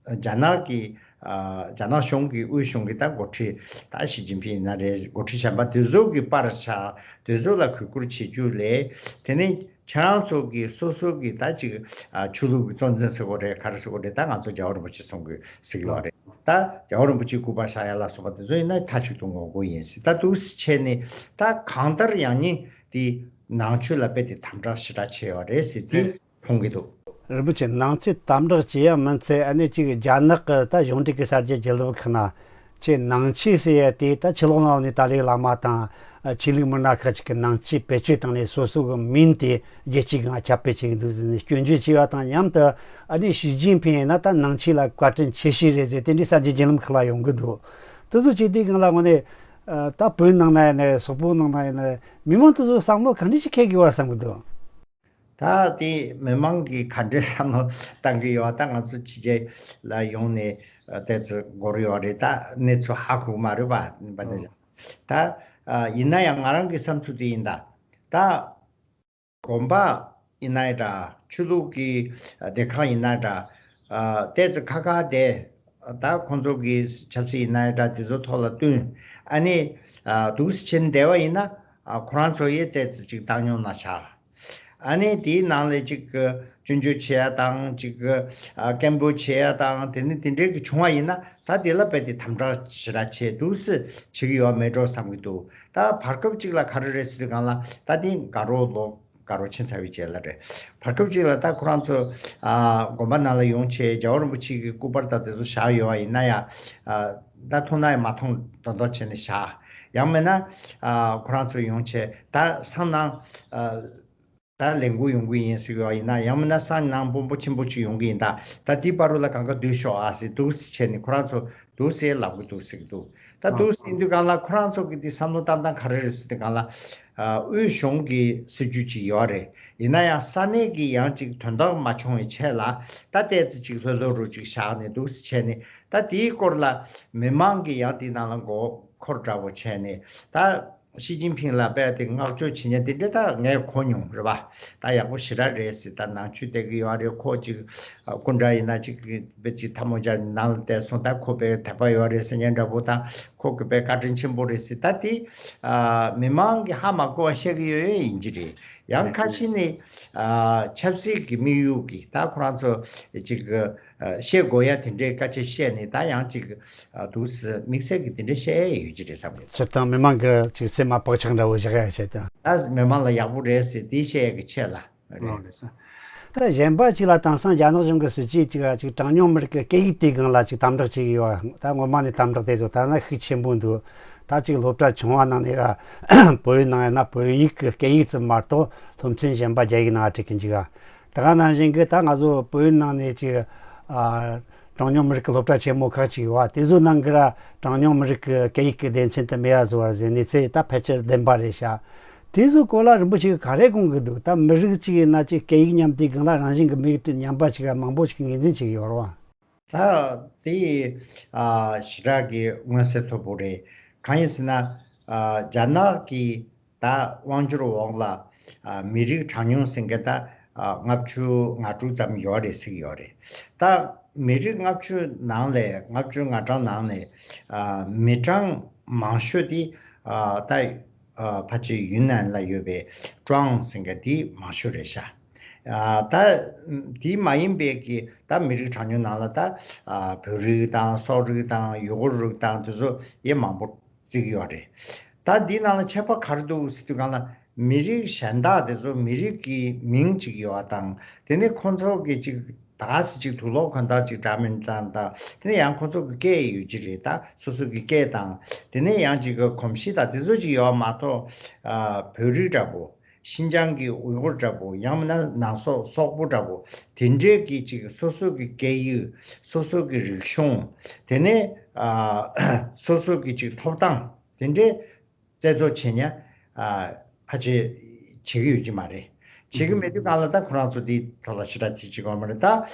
རྒྱ་ནག་གི་ཨ་རྒྱ་ནག་གཞུང་གི་དབུས་གཞུང་གི་ད་འགོ་ཁྲིད་ད་ཞི་ཅིན་ཕིང་ཡིན་ན་རེད། འགོ་ཁྲིད་གཞན་པ་དེ་ཚོ་གི་པར་ཆགས་དེ་ཚོ་ལ་གུས་བཀུར་བྱེད་རྒྱུ་ལས། དེ་ནས་ཁྱེད་རང་ཚོ་གི་སོ་སོ་གི་ད་ཅིག་ཨ་ཆོས་ལུགས་ཀྱི་གཙོ་འཛིན་ཟེར་དགོས་རེད། ག་རེ་ཟེར་དགོས་རེད། ད་ང་ཚོ་རྒྱལ་བ་རིན་པོ་ཆེ་གསུང་གི་ཟེར་གི་ཡོད་རེད། ད་རྒྱལ་བ་རིན་པོ་ཆེའི་སྐུ་པར་བཞག་ཡ་ལ་སོགས་པ་དེ་ཚོ་ཡིན་ན་མཐའ་གཅིག་ཏུ་ངོ་རྒོལ་ཡིན་ཟེར། ད་འདུག་སེ་བྱས་ནས་ད་གང་ལྟར་ཡང་སྙིང་དེ་ནང་ཆོས་ལ་རྦད་དེ་དམ་དྲག་ཞེ་དྲག་བྱས་ཡོད་རེད་ཟེར་དེ་མཐོང་གི་འདུག་རིན་པོ་ཆེ་ནང་ཆོས་དམ་དྲག་བྱེད་ཡ་མིན་ཚེ་ཨ་ནི་གཅིག་རྒྱ་ནག་གི་ད་གཞུང་འབྲེལ་གྱི་གསར་བརྗེ་བརྒྱུད་ལམ་ཁག་ན་ཆེས་ནང་ཆོས་ཟེར་ཡ་དེ་ད་ཕྱི་ལོགས་ནང་ནས་ཏཱ་ལའི་བླ་མ་དང་ཆོས་ལུགས་མི་སྣ་ཁག་ཅིག་གིས་ནང་ཆོས་བེད་སྤྱོད་བཏང་ནས་སོ་སོ་གི་མིང་དེ་རྒྱལ་སྤྱིའི་སྒང་ཁྱབ་སྤེལ་བྱེད་ཀྱི་འདུག་ཟེར་ནས་སྐྱོན་བརྗོད་བྱས་པ་དང་མཉམ་དུ། ཨ་ནི་ཞི་ཅིན་ཕིང་ཡིན་ན་ད་ནང་ཆོས་ལ་བཀའ་དྲིན་ཆེ་ཤོས་རེད་ཟེར་དེ་འདྲའི་གསར་བརྗེ་བརྒྱུད་ལམ་ཁག་ལ་ཡོང་གི་འདུག་དེ་ཚོ་བྱེད་དུས་སྒང་ལ་དངོས་གནས་ཨ་ད་བོད་ནང་ན་ཡིན་ན་རེད། སོག་པོ་ནང་ན་ཡིན་ན་རེད། མི་མང་དེ་ཚོ་བསམ་བློ་ག་འདྲ་ཞིག་འཁྱེར་དགོས་པ་བསམ་གི་འདུག་ད་དེ་མི་མང་གིས་ག་འདྲའི་བསམ་བློ་བཏང་གི་ཡོད། ད་ང་ཚོ་ཕྱི་རྒྱལ་ལ་ཡོང་ནས་ཨ་ཏོག་ཙམ་འགོར་ཡོད་རེད། ད་གནས་ཚུལ་ཧ་གོ་གི་མ་རེད་པ། ཨ་ད་ཨ་ཡིན་ན་ཡང་ང་རང་གི་བསམ་ཚུལ་དེ་ཡིན། ད་ད་དགོན་པ་ཡིན་ན་འདྲ། ཆོས་ལུགས་ཀྱི་སྡེ་ཁག་ཡིན་ན་འདྲ། ཨ་ཏོག་ཙམ་ཁ་ཁ་བསྡད། ད་ཁོང་ཚོ་གི་ཆབ་སྲིད་ཡིན་ན་འདྲ། དེ་ཚོ་ཐོག་ལ་བསྟུན། ཨ་ནི་ཨ་འདུག་སེ་བྱས་ནས་བསྡད་པ་ཡིན་ན་ཨ་ཁོ་རང་ཚོ་ཡི་ཏོག་ཙམ་ཅིག་བཏང་སྙོམས་ན་བཞག་ཨ་ནི་དེའི་ནང་ལ་ཅིག་སྐྱོན་བརྗོད་བྱེད་ཡ་དང་། ཅིག་ཨ་སྐད་འབོད་བྱེད་ཡ་དང་། དེ་ནི་དེ་འདྲའི་གི་བྱུང་བ་ཡིན་ན་ད་དེ་ལ་རྦད་དེ་དམ་དྲག་ཞེ་དྲག་བྱས་འདུག་སེ་བྱེད་ཀྱི་ཡོད་མེད་འགྲོ་བསམ་གྱི་འདུག་ད་བར་སྐབས་ཅིག་ལ་ག་རེ་རེད་ཟེར་དུས་སྒང་ལ་ད་དེ་དགའ་རོགས་ལོ་དགའ་རོགས་ཕྱིན་ཚར་བའི་རྗེས་ལ་རེད། བར་སྐབས་ཅིག་ལ་ད་ཁོ་རང་ཚོ་ཨ་དགོན་པ་ནང་ལ་ཡོང་བྱས་རྒྱལ་བ་རིན་པོ་ཆེ་གི་སྐུ་པར་དང་དེ་ཚོ་བཞག་ཡོད་པ་ཡིན་ན་ཡང་། ཨ་ད་མཐོང་ན་ཡང་མ་མཐོང་མདོག་མདོག་བྱས་ནས་བཞག་ཡང་མིན་ན་ཨ་ཁོ་རང་ཚོ་ཡོང་བྱས་ད་སང་ནང་ཨ་ད་ལས་འགུལ་ཡོང་གི་ཡིན་ཟེར་གྱི་ཡོད་པ་ཡིན་ན། ཡང་མིན་ན་སང་ནང་དཔོན་པོ་ཆེན་པོ་ཅིག་ཡོང་གི་ཡིན། ད་ད་དེའི་བར་དུ་ལ་གང་ག་སྡོད་ཤོག་ཨ་ཟེར་འདུག་སེ་བྱས་ནས་ཁོ་རང་ཚོ་འདུག་སེ་ལབ་གི་འདུག་ཟེར་གི་འདུག་ད་འདུག་སེ་ཡིན་དུས་སྒང་ལ་ཁོ་རང་ཚོ་གི་དེ་བསམ་བློ་བཏང་སྟངས་ག་རེ་རེད་ཟེར་དུས་སྒང་ལ། ཨ་དབུས་གཞུང་གི་སྲིད་ཇུས་ཅིག་ཡོད་རེད། ཡིན་ན་ཡང་ས་གནས་ཀྱི་ཡང་ཅིག་དོན་དག་མ་བྱུང་བའི་ཆེད་ལ་ད་ཏོག་ཙམ་ཅིག་ལྷོད་ལྷོད་རུ་ཅིག་བཞག་ནས་འདུག་སེ་བྱས་ནས་ད་དེའི་སྐོར་ལ་མི་མང་གི་ཡང་དེའི་ནང་ལ་མགོ་འཁོར་འདྲ་བོ་བྱས་ནས་ད་ཞི་ཅིན་ཕིང་ལ་རྦད་དེ་བསྔགས་བརྗོད་བྱེད་མཁན་དེ་འདྲ་ད་ངས་གོ་མྱོང་རེད་པ། ད་ཡག་པོ་ཞེ་དྲག་རེད་ཟེར། ད་ནང་ཆོས་བསྡད་ཀྱི་ཡོད་རེད། ཁོ་ཅིག་ཨ་སྐུ་འདྲ་ཡིན་ན་ཅིག་དཔེ་ཅིག་ཐལ་མོ་སྦྱར་ནས་ནང་ལ་བསྡད་སོང་། ད་ཁོ་དཔེ་དད་པ་ཡོད་རེད་ཟེར་མཁན་འདྲ་པོ་དང་། ཁོ་གི་དཔེ་བཀའ་དྲིན་ཆེན་པོ་རེད་ཟེར། ད་དེ་ཨ་མི་མང་གིས་ཧ་མ་གོ་བ་བཤད་ཀྱི་ཡོད་ཡོད་ཡིན་གྱི་རེད། ཡང་ཁ་ཤས་ནི་ཨ་ཆབ་སྲིད་ཀྱི་དམིགས་ཡུལ་གྱིས་ད་ཁོ་རང་ཚོ་ཅིག་ཨ་བཤད་དགོས་ཡ་དེ་འདྲའི་སྐད་ཆ་བཤད་ནས་ད་ཡང་ཅིག་ཨ་འདུག་སེ་དམིགས་བསལ་གྱི་དེ་འདྲ་བཤད་ཡ་ཡོད་ཀྱི་རེད་བསམ་གྱི། སྤྱིར་བཏང་མི་མང་གི་ཅིག་སེམས་མ་བག་ཆགས་འདྲ་བོ་བཞག་ཡ་བྱས་ད། ད་མི་མང་ལ་ཡག་པོ་རེད་ཟེར་དེ་བཤད་ཡ་གི་ཆེད་ལ། རེད། ད་གཞན་པ་ཅིག་ལ་དེང་སང་རྒྱ་ནག་གཞུང་གི་སྲིད་ཇུས་ཅིག་ལ་ཅིག་གྲངས་ཉུང་མི་རིགས་ཀྱི་སྐད་ཡིག་དེའི་སྒང་ལ་ཅིག་དམ་དྲག་བྱེད་ཀྱི་ཡོད། ད་སྔོན་མ་ནས་དམ་དྲག་དེ་ཚོ་ད་ནི་ཤུགས་ཆེན་པོ་འདུག་ད་ཅིག་སློབ་གྲྭ་ཆུང་བ་ནང་ནས་ར་བོད་ཡིག་ནང་ཡིན་ན་བོད་ཡིག་གི་སྐད་ཡིག་ཙམ་མ་གཏོགས་སློབ་ཚན་གཞན་པ་རྒྱ་ཡིག་ནང་ཁྲིད་གི་འཇུག་ག་ད་ག་ནང་བཞིན་གྱི་ད་ང་ཚོ་བོད་ཡིག་ནང་ནས་ཅིག་ཨ་གྲངས་ཉུང་མི་རིགས་ཀྱི་སློབ་གྲྭ་ཆེན་མོ་ཁག་ཅིག་ཡོད་པ་དེ་ཚོའི་ནང་གི་ར་གྲངས་ཉུང་མི་རིགས་ཀྱི་སྐད་ཡིག་གི་སྡེ་ཚན་དུ་མེད་པ་བཟོ་བར་ཟེར་ནས་ཚེ་ད་ཕལ་ཆེར་བདེན་པ་རེད་ཤག་དེ་ཚོའི་སྐོར་ལ་རིན་པོ་ཆེ་གིས་ག་རེ་དགོངས་ཀྱི་འདུག་ད་མི་རིགས་གཅིག་ཡིན་ན་གཅིག་སྐད་ཡིག་མཉམ་དེའི་སྒང་ལ་རང་བཞིན་གྱི་མི་རིགས་དེ་ཉམས་པ་ཞིག་མང་པོ་ཞིག་ངོས་འཛིན་བྱེད་ཀྱི་ཡོད་རེད་བ། ད་དེ་ཨ་ཞེ་དྲག་གི་མངོན་གསལ་དོད་པོ་རེད། གང་ཡིན་ཟེར་ན་ཨ་རྒྱ་ནག་གི་ད་དབང་སྒྱུར་འོག་ལ་ཨ་མི་རིགས་གྲངས་ཉུང་ཟེར་མཁན་ད་ཨ་ལྔ་བཅུ་ང་དྲུག་ཙམ་ཡོད་རེད་ཟེར་གྱི་ཡོད་རེད། ད་ མི་རིགས་ལྔ་བཅུ་ནང་ལས་ལྔ་བཅུ་ང་གྲངས་ནང་ནས་ཨ་མི་གྲངས་མང་ཤོས་དེ་ཨ་ད་ཨ་ཕལ་ཆེར་ཡུན་ནན་ལ་ཡོད་པའི་ཀྲོང་ཟེར་མཁན་དེ་མང་ཤོས་རེད་ཤག་ཨ་ད་དེ་མ་ཡིན་པའི་གི་ད་མི་རིགས་གྲངས་ཉུང་ནང་ལ་ད་ཨ་བོད་རིགས་དང་སོག་རིགས་དང་ཡུ་གུར་རིགས་དང་དེ་ཚོ་ཡེ་མང་པོ་བརྩི་གི་ཡོད་རེད། ད་འདི་ནང་ལ་ཁྱད་པར་ག་རེ་འདུག་ཟེར་དུས་སྒང་ལ་མི་རིགས་གཞན་དག་དེ་ཚོ་མི་རིགས་ཀྱི་མིང་གཅིག་ཡོད་པ་དང་དེ་ནས་ཁོང་ཚོ་གི་གཅིག་ད་ག་སེ་གཅིག་དུག་ལོག་གོན་སྟངས་གཅིག་འདྲ་མིན་དང་དང་དེ་ནས་ཡང་ཁོང་ཚོ་གི་སྐད་ཡོད་ཀྱི་རེད། ད་སོ་སོ་གི་སྐད་དང་དེ་ནས་ཡང་གཅིག་གི་གོམས་གཤིས་དང་དེ་ཚོ་གཅིག་ཡོད་པ་མ་གཏོགས་ཨ་བོད་རིགས་འདྲ་པོ། ཤིན་ཅང་གི་ཝུ་གུར་འདྲ་པོ་ཡང་མིན་ན་ནང་སོག་སོག་པོ་འདྲ་པོ་དེ་འདྲའི་གི་ཅིག་སོ་སོ་གི་སྐད་ཡིག་སོ་སོ་གི་རིག་གཞུང་དེ་ནས་ཨ་སོ་སོ་གི་ཅིག་ཐོབ་ཐང་དེ་འདྲའི་རྩད་གཅོད་བྱེད་ཉ་ཨ་ཕལ་ཆེར་བྱེད་ཀྱི་ཡོད་ཀྱི་མ་རེད། བྱེད་ཀྱི་མེད་དུས་སྒང་ལ་ད་ཁོ་རང་ཚོ་དེའི་ཐོག་ལ་ཞེ་དྲག་དེ་བྱེད་ཀྱི་ཡོད་མ་རེད། ད་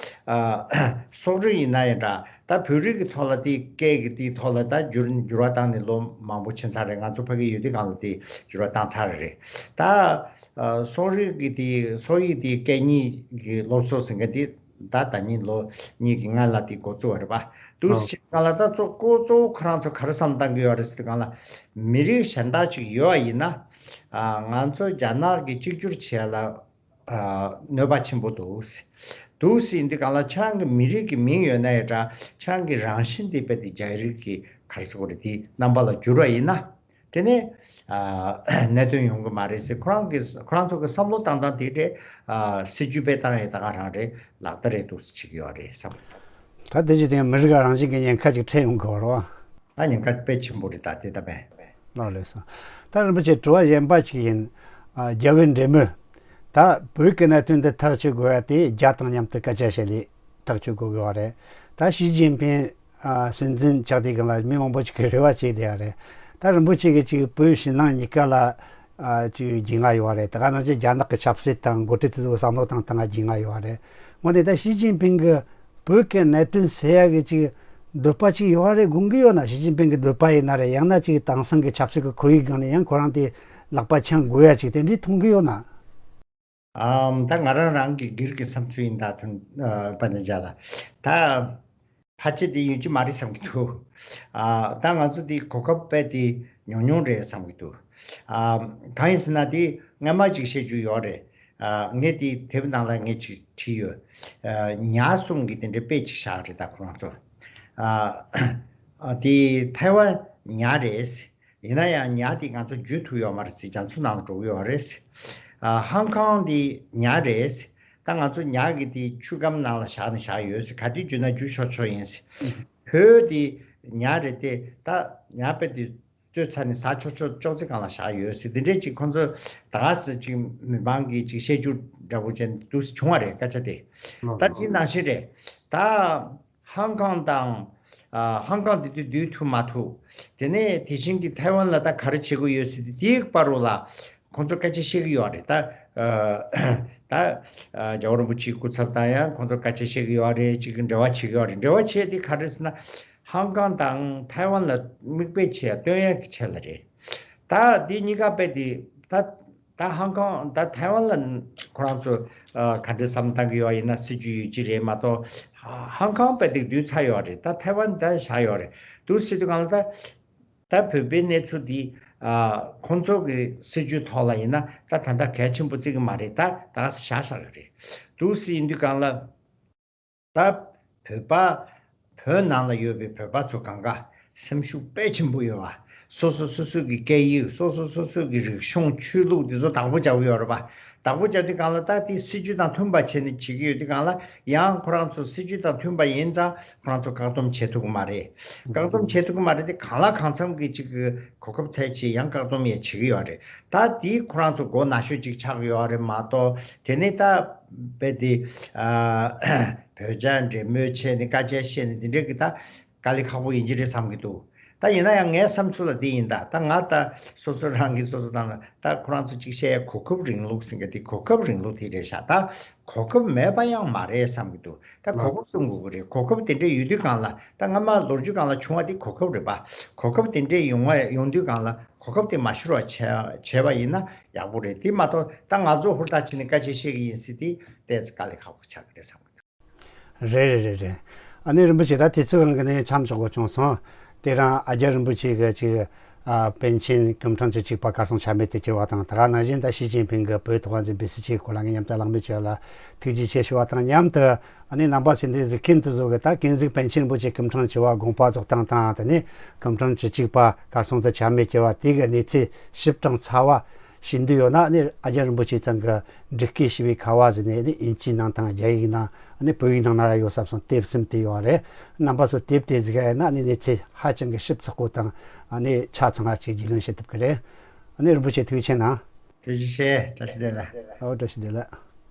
ཨ་སོག་རིགས་ཡིན་ན་ཡང་འདྲ། ད་བོད་རིགས་ཀྱི་ཐོག་ལ་དེ་སྐད་ཀྱི་དེའི་ཐོག་ལ་ད་འགྱུར་འགྱུར་བ་བཏང་ནས་ལོ་མང་པོ་ཕྱིན་ཚར་རེད། ང་ཚོ་ཕ་གི་ཡོད་དུས་སྒང་ལ་དེ་འགྱུར་བ་བཏང་ཚར་རེད། ད་ཨ་སོག་རིགས་ཀྱི་དེ་སོག་ཡིག་དེ་སྐད་གཉིས་ཀྱི་སློབ་གསོ་ཟེར་མཁན་དེ་ད་ད་ནི་ལོ་གཉིས་ཀྱི་སྔ་ལ་དེ་འགོ་བཙུགས་པ་རེད་པ། འདུག་སེ་བྱེད་སྒང་ལ་ད་གཙོ་ཀོ་གཙོ་བོ་ཁོ་རང་ཚོ་ག་རེ་བསམ་བཏང་གི་ཡོད་རེད་ཟེར་དུས་སྒང་ལ་མི་རིགས་གཞན་དག་ཅིག་ཡོད་པ་ཡིན་ན་ཨ་ང་ཚོ་རྒྱ་ནག་གི་གཅིག་གྱུར་བྱེད་ཡ་ལ་ཨ་གནོད་པ་ཆེན་པོ་འདུག་ཟེར། འདུག་སེ་ཡིན་དུས་སྒང་ལ་ཁྱེད་རང་གི་མི་རིགས་ཀྱི་མིང་ཡོད་ན་ཡང་འདྲ། ཁྱེད་རང་གི་རང་བཞིན་དེ་རྦད་དེ་རྒྱ་རིགས་ཀྱི་ག་རེ་ཟེར་དགོས་རེད་དེའི་རྣམ་པ་ལ་འགྱུར་བ་ཡིན་ན་དེ་ནས་ཨ་གནད་དོན་ཡོང་གི་མ་རེད་ཟེར། ཁོ་རང་གི་ཁོ་རང་ཚོ་གི་བསམ་བློ་བཏང་སྟངས་དེ་རེད། ཨ་སྲིད་ཇུས་སྤེལ་སྟངས་ཡང་ད་ག་རང་རེད། ལག་བསྟར་རེད་འདུག་སེ་བྱེད་ཀྱི་ཡོད་རེད་བསམ། ད་དེ་བྱས་ཏེ་མི་རིགས་རང་བཞིན་གྱི་ཉེན་ཁ་ཅིག་འཕྲད་ཡོང་གི་ཡོད་རེད་བ། ད་ཉེན་ཁ་དཔེ་ཆེན་པོ་རེད། ད་དེ་ད་དཔེ། ལགས་ལགས་སོ། ད་རིན་པོ་ཆེ་དྲི་བ་གཞན་པ་ཅིག་ཡིན། ཨ་རྒྱ་བོད་འབྲེལ་མོལ། ད་བོད་ཀྱི་གནད་དོན་འདི་ཐག་གཅོད་དགོས་ཡ་དེ་རྒྱ་དང་མཉམ་དུ་སྐད་ཆ་བཤད་ལས་ཐག་གཅོད་དགོས་ཀྱི་ཡོད་རེད། ད་ཞི་ཅིན་ཕིང་ཨ་སྲིད་འཛིན་ཆགས་དུས་སྒང་ལ་མི་མང་པོ་ཅིག་གིས་རེ་བ་བྱས་བསྡད་ཡ་རེད། ད་རིན་པོ་ཆེ་གིས་ཅིག་བོད་ཕྱི་ནང་གཉིས་ཀ་ལ་ཨ་ཅིག་རྒྱུས་མངའ་ཡོད་རེད། ད་ག་ནང་བཞིན་རྒྱ་ནག་གི་ཆབ་སྲིད་དང་འགོ་ཁྲིད་དེ་ཚོ་བསམ་བློ་བཏང་སྟངས་ལ་རྒྱུས་མངའ་ཡོད་རེད། འོན་ཏེ་ད་ཞི་ཅིན་ཕིང་གི་བོད་ཀྱི་གནད་དོན་སེལ་ཡག་གི་ཅིག་འདོད་པ་ཅིག་ཡོད་རེད་དགོངས་ཀྱི་ཡོད་ན། ཞི་ཅིན་ཕིང་གི་འདོད་པ་ཡིན་ན་རེད། ཡང་ན་ཅིག་དེང་སང་གི་ཆབ་སྲིད་ཀྱི་ཁོར་ཡུག་སྒང་ནས་ཡང་ཁོ་རང་དེ་ལག་པ་འཆང་དགོས་ཡ་ཅིག་དེ་འདྲའི་མཐོང་གི་ཡོད་ན། ཨམ་ད་ང་རང་རང་གི་སྒེར་གྱི་བསམ་ཚུལ་ཡིན། ད་དོན་ཨ་པ་ནི་ཇ་ལ་ད་ཕལ་ཆེར་དེ་ཡོང་གི་མ་རེད་བསམ་གྱི་འདུག་ཨ་ད་ང་ཚོ་དེ་གོ་སྐབས་དཔེ་དེ་ཉུང་ཉུང་རེད་བསམ་གྱི་འདུག་ཨ་གང་ཡིན་ཟེར་ན་དེ་སྔ་མ་ཅིག་བཤད་རྒྱུ་ཡོད་རེད། ཨ་ངས་དེ་དེབ་ནང་ལ་ངས་ཅིག་བྲིས་ཡོད། ཨ་ཉ་གསུམ་གྱི་དེ་འདྲའི་དཔེ་ཅིག་བཞག་རེད། ད་ཁོ་རང་ཚོ་ཨ་ཨ་དེ་ཐའེ་ཝན་ཉ་རེད། ཡིན་ན་ཡང་ཉ་དེ་ང་ཚོ་འཇུ་ཐུབ་ཡོད་མ་རེད་ཟེར། རྒྱ་མཚོ་ནང་ལ་འགྲོ་གི་ཡོད་རེད། ཨ་ཧང་ཀང་དེ་ཉ་རེད། ད་ང་ཚོ་ཉ་གི་དེ་ཆུ་སྒམ་ནང་ལ་བཞག་ནས་བཞག་ཡོད་ཟེར། ག་དུས་འཇུ་ན་འཇུ་ཆོག་ཆོག་ཡིན་ཟེར། བོད་དེ་ཉ་རེད་དེ་ད་ཉ་དཔེ་དེ་གཙོས་ཚར་ནས་ཟ་ཆོག་ཆོག་ཅོག་ཙེ་སྒང་ལ་བཞག་ཡོད་ཟེར། འདི་འདྲས་ཅིག་ཁོང་ཚོ་ད་ག་སེ་ཅིག་མི་མང་གིས་ཅིག་བཤད་རྒྱུ་འདྲ་པོ་ཅན་འདུག་སེ་བྱུང་བ་རེད། སྐད་ཆ་དེ་ད་དེ་ནང་བཞིན་རེད། ད་ཧང་ཀང་དང་ཨ་ཧང་ཀང་དེ་དུས་བསྡུ་ཐུབ་མ་ཐུབ། དེ་ནས་དེ་བཞིན་གྱི་ཐའེ་ཝན་ལ་ད་ག་རེ་བྱེད་དགོས་ཡོད་ཟེར་དུས་དེའི་བར་རུ་ལ་ཁོང་ཚོ་སྐད་ཆ་བཤད་ཀྱི་ཡོད་རེད། ད་ཨ་ད་ཨ་རྒྱལ་བ་རིན་པོ་ཆེའི་སྐུ་ཚབ་དང་ཡང་ཁོང་ཚོ་སྐད་ཆ་བཤད་ཀྱི་ཡོད་རེད། ཅིག་འབྲེལ་བ་བྱེད་ཀྱི་ཡོད་རེད། འབྲེལ་བ་བྱས་དེ་ག་རེ་ཟེར་ན་ཧང་ཀང་དང་ཐའེ་ཝན་ལ་མིག་དཔེ་བྱས་སྟོན་ཡག་གི་ཆེད་ལ་རེད། ད་དེ་གཉིས་ཀ་དཔེ་དེ་ད་ད་ཧང་ཀང་ད་ཐའེ་ཝན་ལ་ཁོ་རང་ཚོ་ཨ་ག་འདྲ་བསམ་བཏང་གི་ཡོད་ཡིན་ན་སྲིད་ཇུས་ཡོད་ཀྱི་རེད་མ་གཏོགས། ཧང་ཀང་དཔེ་དེ་བསྡུས་ཚར་ཡོད་རེད། ད་ཐའེ་ཝན་ད་བཞག་ཡོད་རེད། འདུག་སེ་དུས་སྒང་ལ་ད་ད་བོད་པའི་གནས་ཚུལ་འདི་ཨ་ཁོང་ཚོ་གི་སྲིད་ཇུས་ཐོག་ལ་ཡིན་ན་ད་ད་ལྟ་གལ་ཆེན་པོ་བརྩི་གི་མ་རེད། ད་ད་བཞག་བཞག་ཡོད་རེད། འདུག་སེ་ཡིན་དུས་སྒང་ལ། ད་བོད་པ་བོད་ནང་ལ་ཡོད་པའི་བོད་པ་ཚོ་གང་ག་སེམས་ཤུགས་དཔེ་ཆེན་པོ་ཡོད་པ། སོ་སོ་སོ་སོ་གི་སྐད་ཡིག་སོ་སོ་སོ་སོ་གི་རིག་གཞུང་ཆོས་ལུགས་འདི་ཚོ་བདག་པོ་རྒྱག་གི་ཡོད་རེད་པ། བདག་པོ་རྒྱག་དུས་སྒང་ལ་ད་དེ་སྲིད་ཇུས་དང་མཐུན་པ་བྱས་ནས་བྱེད་ཀྱི་ཡོད་དུས་སྒང་ལ་ཡང་ཁོ་རང་ཚོ་སྲིད་ཇུས་དང་མཐུན་པ་ཡིན་ཙང་ཁོ་རང་ཚོ་བཀག་སྡོམ་བྱེད་ཐུབ་ཀྱི་མ་རེད། བཀག་སྡོམ་བྱེད་ཐུབ་ཀྱི་མ་རེད་དེ་གང་ལ་གང་འཚམ་གི་ཅིག་གི་གོ་སྐབས་འཚོལ་བྱས་ཡང་བཀག་སྡོམ་ཡང་བྱེད་ཀྱི་ཡོད་རེད། ད་དེ་ཁོ་རང་ཚོ་མགོ་ན་ཤོས་ཅིག་ཆགས་ཀྱི་ཡོད་རེད་མ་གཏོགས་དེ་ནས་ད། དཔེ་དེ་ཨ་བོད་རྒྱ་འབྲེལ་མོལ་བྱས་ནས་སྐད་ཆ་བཤད་ནས་འདི་འདྲའི་གི་ད་དཀའ་ལས་ཁག་པོ་ཡིན་གྱི་རེད་བསམ་གྱི་འདུག་ད་ཡིན་ན་ཡང་ངའི་བསམ་ཚུལ་ལ་འདི་ཡིན། ད་ད་ང་ད་སོ་སོ་རང་གིས་སོ་སོ་དང་ད་ཁོ་རང་ཚོ་གཅིག་བཤད་ཡ་གོ་སྐབས་རིང་ལུགས་ཟེར་མཁན་དེ་གོ་སྐབས་རིང་ལུགས་དེ་རེད་ཤག་ད་གོ་སྐབས་མེད་པ་ཡང་མ་རེད་བསམ་གྱི་འདུག་ད་གོ་སྐབས་སྲུང་དགོས་ཀྱི་རེད། གོ་སྐབས་དེ་འདྲ་ཡོད་དུས་སྒང་ལ་ད་སྔ་མ་ལོ་རྒྱུས་སྒང་ལ་བྱུང་བ་དེ་གོ་སྐབས་རེད་པ། གོ་སྐབས་དེ་འདྲ་ཡོང་བ་ཡོང་དུས་སྒང་ལ་གོ་སྐབས་དེ་མ་ཤོར་བ་བྱས་བྱས་པ་ཡིན་ན་ཡག་པོ་རེད། དེ་མ་གཏོགས་ད་ང་ཚོ་ཧུར་ཐག་བྱས་ནས་སྐད་ཆ་བཤད་ཀྱི་ཡིན་ཟེར་དེ་ཏོག་ཙམ་དཀའ་ལས་ཁག་པོ་ཆགས་ཀྱི་རེད་བསམ་གྱི་འདུག་རེད་རེད་རེད་རེད། ཨ་ནི་རིན་པོ་ཆེ། ད་དུས་ཚོད་གང་གི་ནས་མཚམས་འཇོག་དགོས་བྱུང་སོང་། དེ་རིང་ཨ་རྒྱ་རིན་པོ་ཆེ་གི་ཅིག་ཨ་པཎ་ཆེན་སྐུ་ཕྲེང་བཅུ་གཅིག་པ་གར་སོང་ཆ་མེད་དུ་གྱུར་བ་དང་། ད་ག་ནང་བཞིན་ད་ཞི་ཅིན་ཕིང་གི་བོད་ཐོག་འཛིན་པའི་སྲིད་བྱུས་སྐོར་ལ་ངས་མཉམ་དུ་གླེང་མོལ་བྱས་ལ་ཐུགས་རྗེ་ཆེ་ཞུ་བ་དང་མཉམ་དུ། ཨ་ནི་རྣམ་པ་ཚོས་འདི་གཟིགས་མཁན་དེ་ཚོ་གི་ད་ཀུན་གཟིགས་པཎ་ཆེན་རིན་པོ་ཆེ་སྐུ་ཕྲེང་བཅུ་པ་དགོངས་པ་རྫོགས་སྟངས་དང་། དེ་ནས་སྐུ་ཕྲེང་བཅུ་གཅིག་པ་གར་སོང་དུ་ཆ་མེད་གྱུར་བ་དེ་གི་གནས་ཚུལ་ཞིབ་དང་ཚ་བ་ཤེས་འདོད་ཡོད་ན། ཨ་ནི་ཨ་རྒྱ་རིན་པོ་ཆེ་ཚང་གི་འབྲི་སྐད་ཞེས་པའི་ཁ་བ་ཟེར་ནས། ཨ་ནི་དབྱིན་ཇིའི་ནང་དང་རྒྱ་ཡིག་ནང་། ཨ་ནི་བོད་ཡིག་ནང་ན་ར་ཡོད་ས་སོང་དེབ་གསུམ་དེ་ཡོད་རེད། རྣམ་པ་ཚོ་དེབ་དེ་གཟིགས་ཡ་ཡིན་ན་ཨ་ནི་གནས་ཚུལ་ཧ་ཅང་གི་ཞིབ་ཚགས་པོ་དང་། ཨ་ནི་ཆ་ཚང་བ་ཅིག་རྒྱུས་ལོན་བྱེད་ཐུབ་ཀྱི་རེད། ཨ་ནི་རིན་པོ་ཆེ་ཐུགས་རྗེ་ཆེ་གནང་། ཐུགས་རྗེ་ཆེ། བཀྲ་ཤིས་བདེ་ལེགས། ཨོ། བཀྲ་ཤིས་བདེ་ལེགས།